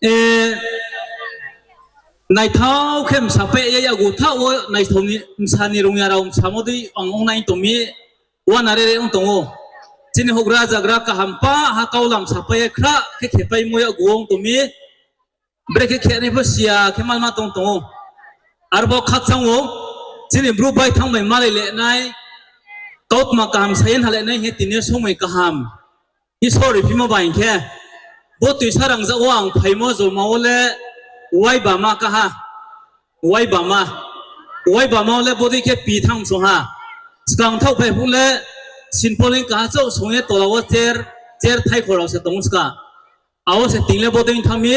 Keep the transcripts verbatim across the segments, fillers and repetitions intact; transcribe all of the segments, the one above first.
E, naithao khe msapai ye yakgu thaoh wo naithao ni msa ni rung ya rao msamo dei ang ong nai tong mi, uana rere ong tong ou. Chini houhgra zagra kaham pa ha kau lam sapai ye khrah khe khepaimo yakgu ong tong mi. Brekhe khenai pho siya khe malma tong tong ou. Arbo khakchang ou, chini Bru baithang bai malai le nai, kautma kaham sa ye nha le nai hing ye tini yo somoi kaham Isor riphimo ba hing khe, bo tuisa rangzag wo ang phaimo joma wo le uaibama kaha, uaibama, uaibama wo le bodei khe pi thanng song ha. Skang thaohphai phuh le sinpoling kaha chouh song ye tola wo chair, chair thaikhor rao se tong ou ska. Abo se ting le bodei thanng mi,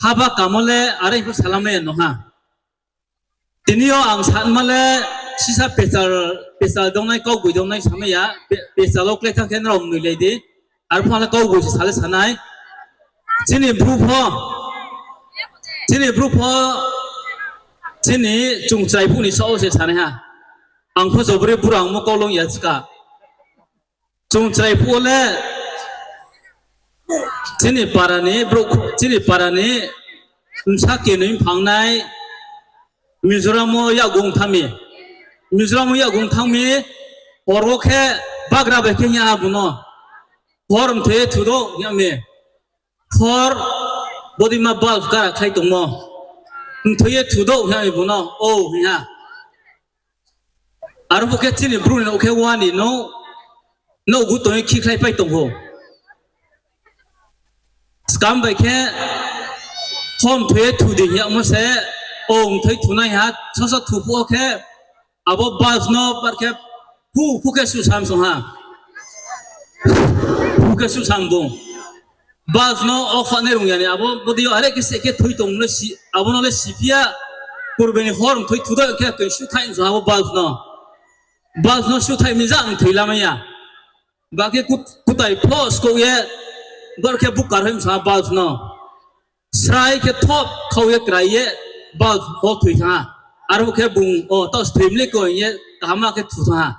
haba kamo le are pho salamai ya no ha. Tini yo ang sanma le sisa pechal, pechal dongnai, kaugboidongnai samai ya, pe-, pechal wo klái thanng khe nrao mnoilai di. Arphuh le kaugboisi sa le sa nai. Chini Bru pho, chini Bru pho, chini chungchrai phuh ni saoh wo se sanai ha. Ang pho jobori burangmo kaulong ya ska. Chungchrai phuh wo le chini para ni brouh, chini para ni bsa kenoi mphangnai Mizoram wo yakgung thanng mi. Mizoram wo yakgung thanng mi, hor wo khe bagra bai khe hing ya ha bung no. Hor mthoi ye thu do hing ya mi. Hor bodeima bulb kara khlai tongmo. Mthoi ye thu do hing ya mi bung no. O hing ha. Aro bo khe chini Bru ni nouh khe wani nouh, nouh gu tong ye khikhlaipai tong ou. Skam bai khe, hor mthoi ye thu di hing yagmo se, o mthoi thunai ha, soso thu phuh wo khe, abo bulb no par khe, phu phu khe susam song ha. Phu khe susam bung. Bulb no off khe nai rung ya ni, abo bodei yo are khe se khe thoi tong le si, abo no le siphi ya, purbe ni hor mthoi thu do khe khe suthaih song ha abo bulb no. Bulb no suthaih mi ja mthoi lamai ya. Ba khe kut-, kutai pho skouh ye, bor khe bukar hoih song ha bulb no. Srai khe thop khau ye krai ye, bulb pho thoi thanng ha. Aro khe bung, o, taoh se thoi mi le koi ye, kaham khe thu thanng ha.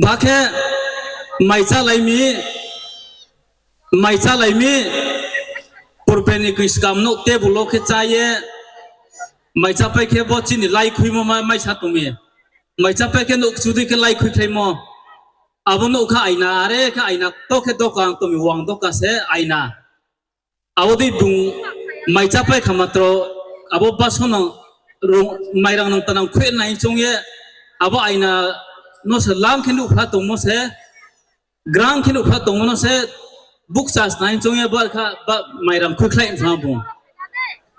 Ba khe mai chálai mi, mai chálai mi, purbe ni koi skam nouh table wo khe chá ye, mai chápai khe bo chini lai khuimo ma-, mai sa tong mi. Mai chápai khe nouh kchu dei khe lai khuikhlaimo. Abo nouh kha aina, are khe aina, to khe doka ang tong mi, wang doka se aina. Abo dei bung mai chápai kha matro, abo baso no rung, mairang nang tanang khuih nai choung ye, abo aina no se lang khe nuhphla tongmo se, grang khe nuhphla tongmo no se, bukcha snai choung ye, ba kha, ba mairang khuikhlai msa bung.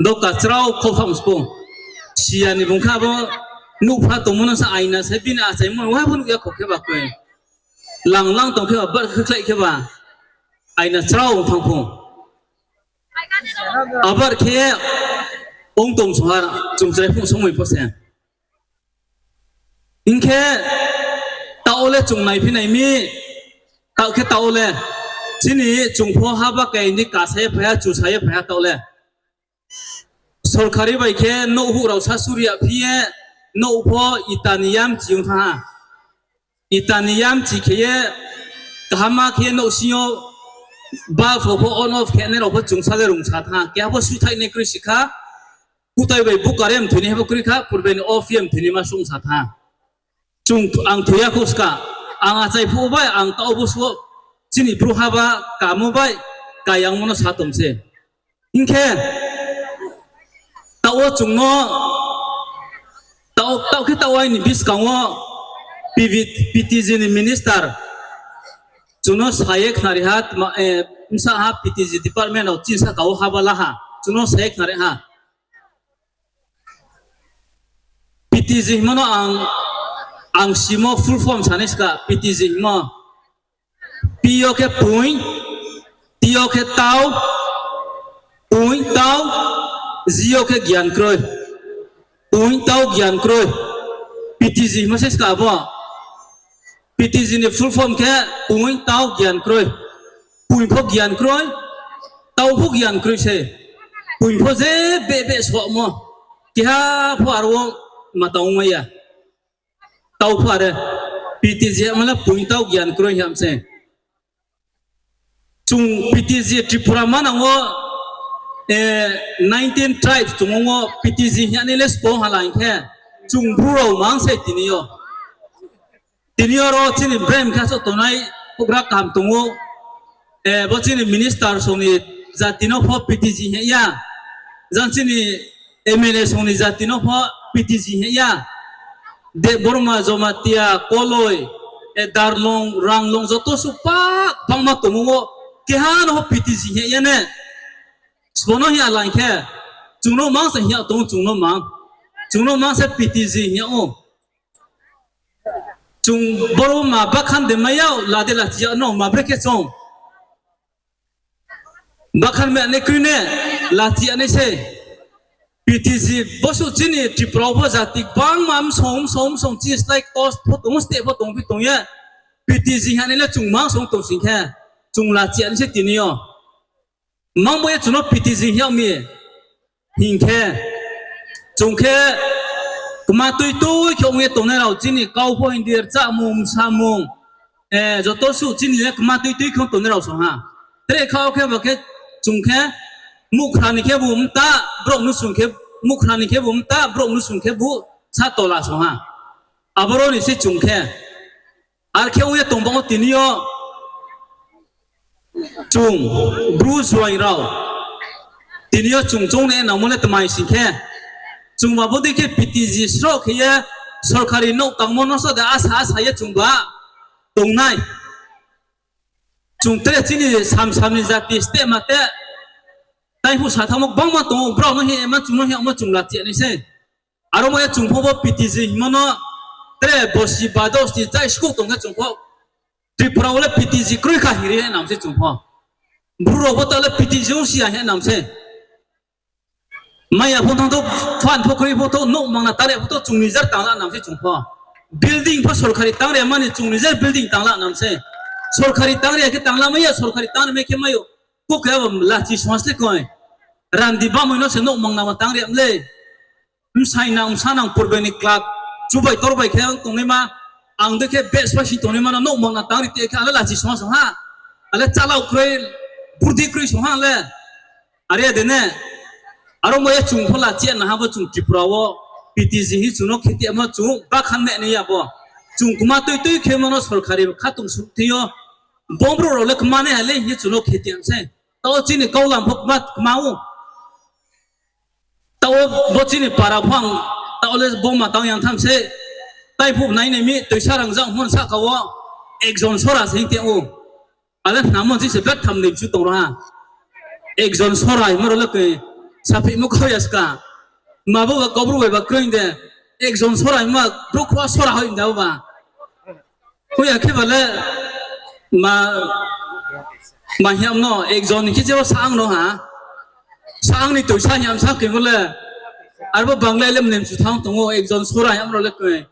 Doka chrao khau tham spo. Siya ni bung kha abo nuhphla tongmo no se aina se bini achaimo, waiha pho nuh ya kho khe ba koi. Lang lang tong khe ba, bar khuikhlai khe ba, aina chrao thanng pho. Abar khe ong tong song ha, chungchrai phuh somoi pho se. Hing khe, taoh le chung naiphi nai mi, taoh khe taoh le, chini chung pho haba kai ni kasa ye phai ha, chusa ye phai ha taoh le. Sorkari bai khe nouh huh rao sasuri ya phi ye, nouh pho ita ni yamchi ong thanng ha. Ita ni yamchi khe ye, kaham khe nouhsing yo bulb pho on off khe nai rao pho chungsa le rungsa thanng ha. Keha pho suthaih nai kroi si kha, kutai bai bukar ye mthoi nai pho kroi kha, purbe ni off ye mthoi nai ma sungsa thanng ha. Chung, ang thoi ya khou ska, ang achai phuh bai, ang taoh bo suh, chini bru haba kamo bai, kayangmo no sa tong se. Hing khe, taoh wo chung no, taoh, taoh khe taoh aini buskang wo P V, P T G ni minister chung no sa ye khnari ha, tma, eh, bsa ha P T G department rao chini saka wo haba la ha, chung no sa ye khnari ha. P T G hingmo no ang, ang simo full form sanai ska, P T G hingmo. P yo khe point, T yo khe tau, point tau, G yo khe gyan kroi. Point tau gyan kroi. P T G hingmo se ska abo. P T G ni full form khe point tau gyan kroi. Point pho gyan kroi, tau pho gyan kroi se. Point pho je beh beh somo. Keha pho aro wo ma tang ongmai ya. Tau pho are, P T G hingmo le point tau gyan kroi ham se. Chung P T G Tripura manang wo, nineteen tribes tong ou, P T G hing ya ni le sbo hala hing khe, chung Bru rao mang se tini yo. Tini yo ro chini brem khe souh tongnai houhgra kaham tong ou. Bo chini minister song ni jati no pho P T G hing ya. Jang chini M L A song ni jati no pho P T G hing ya. Debbarma, Jamatia, Koloi, Darlong, Ranglong joto suh pa bangma tong ou, keha no pho P T G hing ya ne. Sbo no hing ya lang khe, chung no mang se hing ya tong ou, chung no mang. Chung no mang se P T G hing ya ou. Chung boro ma bakhan de mai ya, la de lachi ya no ma bre khe chung. Bakhan mai nai kroi ne, lachi ya nai se. P T G bo suh chini Tripura wo pho jati gbangma msong msong msong chini slái kos pho tong, steh pho tong phi tong ye. P T G hing ya ni le chung mang song tong sing khe, chung lachi ya nai se tini yo. Mang bo ye chung no P T G hing yag mi hing khe, chung khe kma tui tui khe ong ye tongnai rao chini kau pho Hindi rchamung, msamung, joto suh chini le kma tui tui khe ong tongnai rao song ha. Tre kha wo khe ba khe chung khe muhkhra ni khebu mta, brouh nusung khe, muhkhra ni khebu mta, brouh nusung khebu sa tola song ha. Aboro ni se chung khe. Ar khe ong ye tong bang wo tini yo chung Bru juaing rao. Tini yo chung choung nai nangmo le tmai sing khe, chungba bodei khe P T G sroh khe ye sorkari nouh tangmo no sroh de asa asa ye chungba tongnai. Chung tre chini samsam ni jati steh ma te, taiphuh sa thanngmo gbangma tong ou, brao no hing ye ma chung no hing yagmo chung lachi ya nai se. Aro mo ye chung pho bo P T G hingmo no tre bosi ba dosti chai skuh tong khe chung pho Tripura wo le P T G kroi kha hing ri ye nam se chung pho. Bru rao pho taoh le P T G ong si ya hing ye nam se. Mai ya pho thanng thou, phan pho kroi pho thou, nouh mangna tang ri pho thou, chung nijer tang la nam se chung pho. Building pho sorkari tang ri mani chung nijer building tang la nam se. Sorkari tang ri ya khe tang la mai ya, sorkari tang ri mai khe mai ou. Kukhe abo lachi smas le koi. Randi bamoi no se nouh mangna ma tang ri mle. Bsai nang, bsa nang, purbe ni club, chubai torbai khe tongnaima, ang dei khe bes bai si tongnaima no nouh mangna tang ri te khe, ale lachi song ha song ha, ale chalao kroi, burdi kroi song ha le, are de ne, aro mo ye chung pho lachi ya na ha bo chung Tripura wo, P T G hing chung no khe ti amo chung bakhan ne nai ya bo, chung kma tui tui khe mo no sorkari khatong suh thing yo, bo brouh rao le kma nai ha le hing ye chung no khe ti am se, taoh chini kaulam pho kma, kma ou. Taoh bo chini para pho ang, taoh le bo ma tang yang tham se, taiphuh nai nai mi, toisa rangzag hon sahka wo, ekjon sora se hing te ou. Ale hnamo chini se betham ni bsu tong ro ha. Ekjon sora hingmo ro le koi, saphimo kau ya ska. Ma bo ba Kaubru bai ba kroi de, ekjon sora hingma, brouh khua sora hoi da ba. Hoi ya khe ba le, ma, ma hing yam no, ekjon khe je wo saang no ha. Saang ni toisa hing yam sa khe bo le, arbo Bangla le mnem chu thanng tong ou, ekjon sora hing yam ro le koi.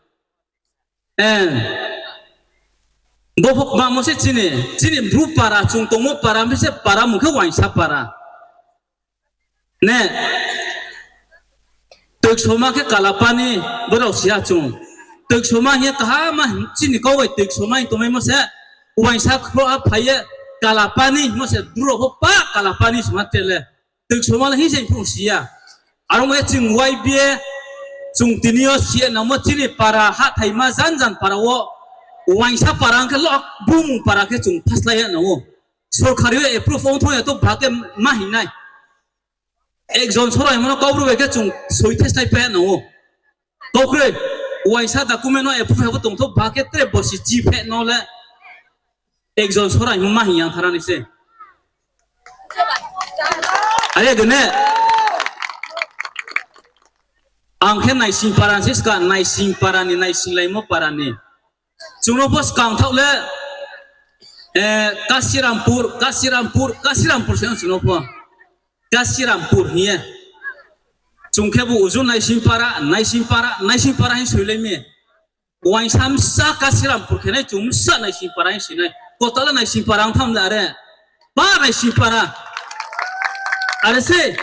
Bo pho kma mo se chini, chini Bru para, chung tongmo para, mi se para mung khe uaingsa para. Ne, Toiksoma khe Kalapani, brao si ya chung. Toiksoma hing ye kaham ma chini kau bai Toiksoma hing tongmaimo se, uaingsa khro a phai ye Kalapani hingmo se, Bru rao pho pa Kalapani soma tre le. Toiksoma le hing se phrung si ya. Aro mo ye chung Y B A, chung tini yo si ya nangmo chini para, hathaima jan jan para wo, uaingsa para ong khe lo, bumung para khe chung phaslái ya nang ou. Sorkari yo approve ong thong ya to ba khe ma hing nai. Ekjon sora hingmo no Kaubru bai khe chung soi theslái phe nang ou. Kau kroi, uaingsa document no approve ya bo tong tho ba khe tre bosi chi phe no le. Ekjon sora hingmo ma hing yang thara nai se. Are de ne. Ang khe naising para ni se ska, naising para ni, naisinglaimo para ni. Chung no pho skang thaoh le, Kasirampur, Kasirampur, Kasirampur se chung no pho. Kasirampur hing ye. Chung khebu uju naising para, naising para, naising para hing soilai mi. Uaingsa bsa Kasirampur khe nai, chung bsa naising para hing si nai. Kotala naising para ong tham le are. Pa naising para. Are se.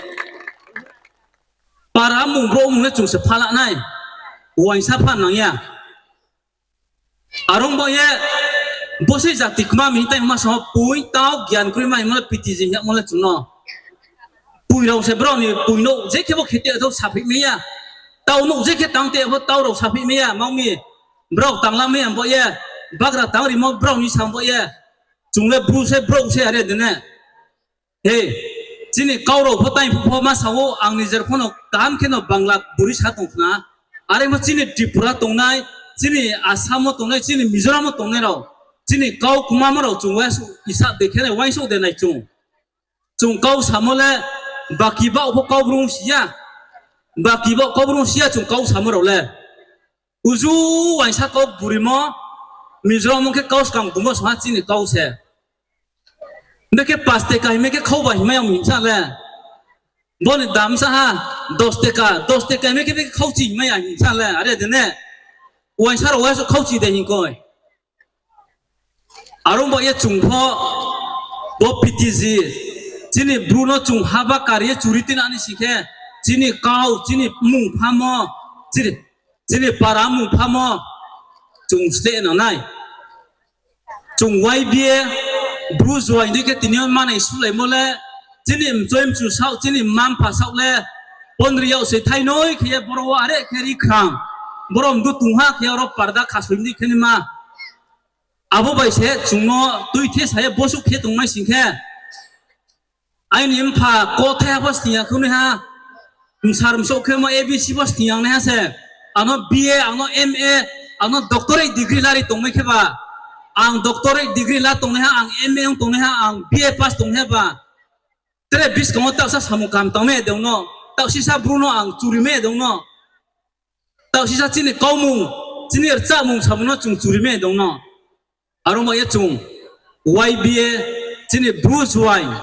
Para mung brouh mung le chung se pha la nai. Uaingsa pha nang ya. Are ong bo ye, bo se jati kma mi tai ma sa poi tau gian kroi ma hingmo le P T G hingmo le chung no. Poi rao se brao ni poi nouh je khe bo khe te thou saphi mai ya. Tau nouh je khe tang te pho tau rao saphi mai ya, ma mi. Brao tangla mai ya bo ye. Bagra tang rimo brao ni sa bo ye. Chung le Bru se, brouh se are de ne. He, chini kau rao pho tai phuh pho ma sa ou, ang nijer pho no kaham khe no Bangla buri sa tong khna. Are pho chini Tripura tongnai, chini Assam wo tongnai, chini Mizoram wo tongnai rao, chini kau kmamo rao chung uaingsouh, isa de khe nai uaingsouh de nai chung. Chung kau samo le, baki baoh pho kau brung si ya. Baki baoh kau brung si ya chung kau samo rao le. Uju uaingsa kau burimo, Mizoram wo khe kau skang bumo song ha chini kau se. Bekhe পাঁচ টাকা himai khe khau ba himai ya hing sa le. Bo ni dam sa ha, দশ টাকা, দশ টাকা himai khe bekhe khauchi himai ya hing sa le, are de ne. Uaingsa rao uaingsouh khauchi de hing koi. Are ong ba ye chung pho, bo P T G, chini Bru no chung haba kari ye churi tina ni sing khe, chini kau, chini mmung phamo, chini, chini para mmung phamo, chung sleh nang nai. Chung Y B A, Bru juaing dei khe tini yo manai sulaimo le, chini mchoi mchu saoh, chini mma mpha saoh le, pondri yag se thainoi khe ye boro wo are khe ri khrang, boro mdu tongha khe aro parda khasoi dei khe ni ma. Abo bai se chung no tuithe sa ye bosuh khe tongmai sing khe, aini mpha kothaiha pho sning ya khe naiha, bsar bsouh khemo A B C pho sning ya naiha se, ang no B A, ang no M A, ang no doctorate degree lari tongmai khe ba, ang doctorate degree la tongnaiha, ang M A ong tongnaiha, ang B A pass tongnaiha ba, tre buskang wo taohsa samung kaham tangmai de ong no, taohsisa Bru no ang churi mai de ong no, taohsisa chini kaumung, chini rchamung samung no chung churi mai de ong no. Are ong ba ye chung Y B A, chini Bru juaing,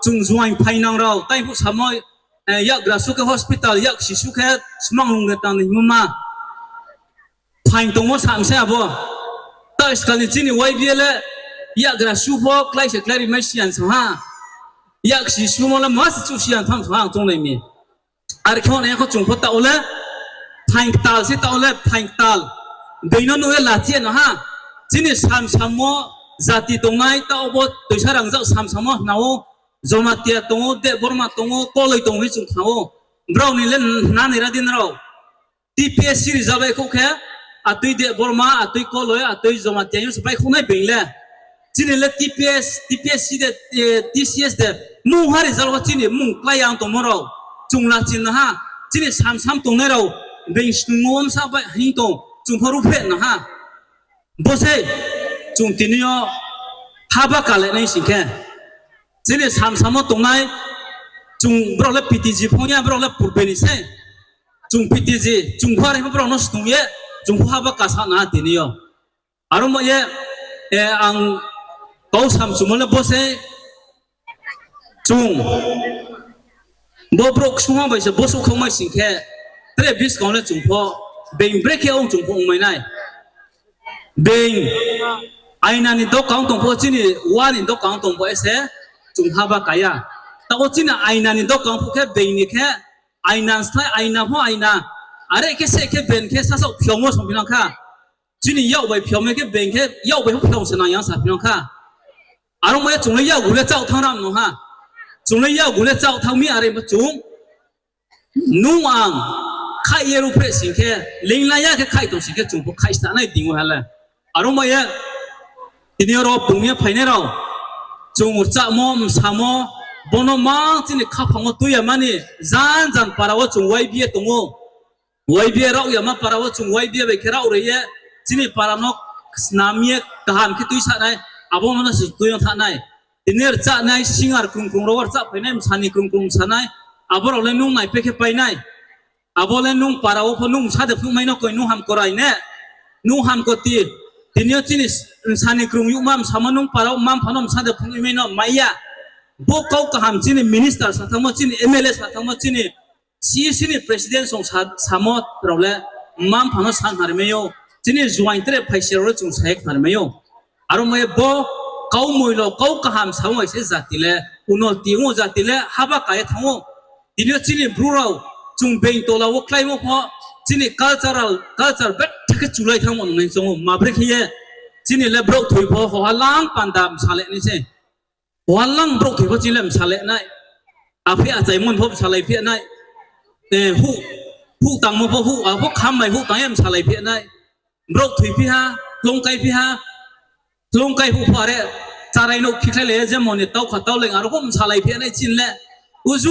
chung juaing phainang rao, tai phuh samo, eh, yakgra su khe hospital, yaksi su khe smanglung de tang ni hingmo ma. Phaing tongmo sa msai abo. Taoh skal ni chini Y B A le yakgra su pho klái se klái ri mai siyan sa ha. Yaksi sumo le ma se chu siyan tham sa ha ang choungnai mi. Are khe nai kho chung pho taoh le phaing ktal se, taoh le phaing ktal. Being no nuh ye lachi ye no ha. Chini samsamo jati tongnai, taoh bo toisa rangzag samsamo hna ou. Jomatia tong ou, Debbarma tong ou, Koloi tong ou hing chung khna ou. Brao ni le hna ni ra di nrao. T P S C rijal bai khouh khe, atui Debbarma, atui Koloi, atui Jomatia hing se bai khouh nai being le. Chini le T P S, T P S C de, eh, T C S de, mungha rijal wo chini mung klái ya ong tongmo rao, chung lachi na ha, chini samsam tongnai rao, being snungmo bsa bai hing tong, chung pho ruhphreh na ha. Bo sei, chung tini yo haba kale nai sing khe, chini samsamo tongnai, chung brao le P T G phong ya, brao le purbe ni sei, chung P T G, chung pho are pho brao no snung ye, chung pho haba kasa na ha tini yo. Are ong ba ye, eh, ang kau samchumo le bo sei, chung, bo brouh ksungha bai se bosuh khaumai sing khe, tre buskang le chung pho, being brekhe ong chung pho ongmai nai. Being aina ni doka ong tong pho, chini wa ni doka ong tong pho se, chung haba ka ya. Taoh wo chini aina ni doka ong pho khe, being ni khe, aina sthai, aina pho aina. Are khe se khe being khe sasaoh phiao wo song phi nang kha. Chini yak bai phiao mai khe being khe yak bai pho phiao se nang ya sa phi nang kha. Are ong ba ye chung le yakgu le chaoh thanng ram no ha. Chung le yakgu le chaoh thanng mi are ma chung. Nung ang khaih ye ruhphreh sing khe, leingla ya khe khaih tong sing khe chung pho khaih sta nai ding ou ha le. Are ong ba ye, tini yo ro bung ye phainai rao, chung rchahmo, msamo, bo no mang chini khaphang wo tui ya mani, jan jan para wo chung Y B A tong ou. Y B A rao yama para wo chung Y B A bai khe rao ri ye, chini para no snam ye kaham khe tuisa nai, abo no se tui yo thanng nai. Tini rchahnai singer krung krung rao rchah phainai, msani krung krung msa nai, abo rao le nung naipai khe pai nai. Abo le nung para wo pho nung msa de phnuh mai no koi, nung hamkrai ne, nung hamkoti. Tini yo chini msani krung youhma msamo nung para wo mma mpha no msa de phnuh mai no mai ya. Bo kau kaham chini minister sa thanngmo, chini M L A sa thanngmo, chini C E C ni president song sa, samo rao le mma mpha no sa khnari mai ou. Chini juaing tre phaise rao le chung sa ye khnari mai ou. Are ong ba ye bo kau moilo, kau kaham samo bai se jati le unoti ong ou, jati le haba ka ye thanng ou. Tini yo chini Bru rao chung being tola wo kláimo pho, chini cultural, culture betha khe chulai thanngmo nung nai choung ou. Ma brekhe ye chini le brouh thoi pho hoha lang panda msa le nai se. Hoha lang brouh thoi pho chini le msa le nai. Aphi achaimo ni pho bsalai phi nai. Huh, huh tangmo pho huh, abo khammai huh tang ye bsalai phi nai. Brouh thoi phi ha, tlung kai phi ha, tlung kai huh pho are, charai nouh khikhlailai ye jemon ni taukha tauleng aro pho bsalai phi nai chini le. Uju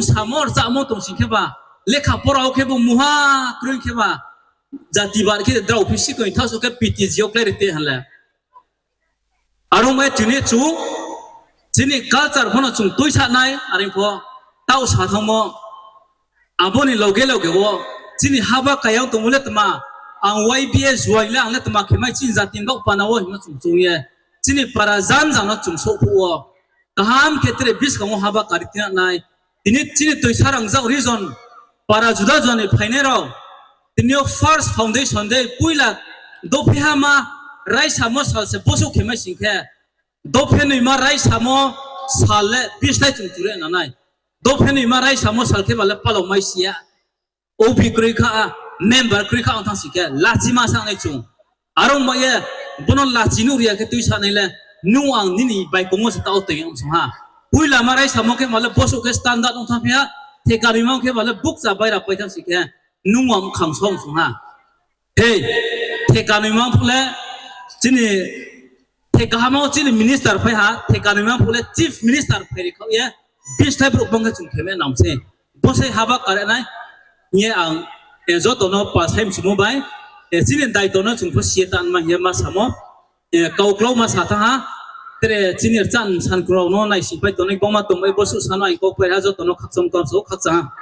bsamo rchamo tong sing kheba, lekha pora wo khebu muha kroi kheba, jati bar khe drao phi si koi thaoh so khe P T G yo klái ri te ha le. Aro mai tini chung, chini culture pho no chung tuisa nai, are pho taoh sa thanngmo. Abo ni loge loge wo, chini haba kayang tongmo le tma, ang Y B A join le ang le tma khe mai chini jati ni baoh pana wo hingmo chung chung ye. Chini para janja no chung souhphuh wo. Kaham khe tre buskang wo haba kari tina nai. Tini chini Toisarangzag region, para juda juda ni phainai rao. Tini yo first foundation day, poila dophe hama raisamo sal se bosouh khe mai sing khe. Dophe noima raisamo sal le bislái chung chure na nai. Dophe noima raisamo sal khe ba le palao mai si ya. O B kroi kha, member kroi kha ong thanng si khe, lachima sa nai chung. Aro ong ba ye, bo no lachi nuh ri ya khe tuisa nai le, nung ang nini baikong wo se taoh tong ye ong song ha. Poila ma raisamo khe ba le bosouh khe standard ong thanng phi ha, theka noima khe ba le bukcha baira pai thanng si khe, nung ang khangso ong song ha. Hei, theka noima phuh le, chini theka hama wo chini minister phai ha, theka noima phuh le chief minister phai ri khaoh ye, bislái brouh bang khe chung khe me nang se. Bo se haba kare nai, hing ye ang, joto no pa sai mchumo bai, chini daito no chung pho si ye tanma hing ye ma samo, kau klau ma sa thanng ha, tre chini rchan san krao no naisingpai tongnai bangma tongbai bo suh sa no ang kau pai ha joto no khakchang kamsa khakchang ha.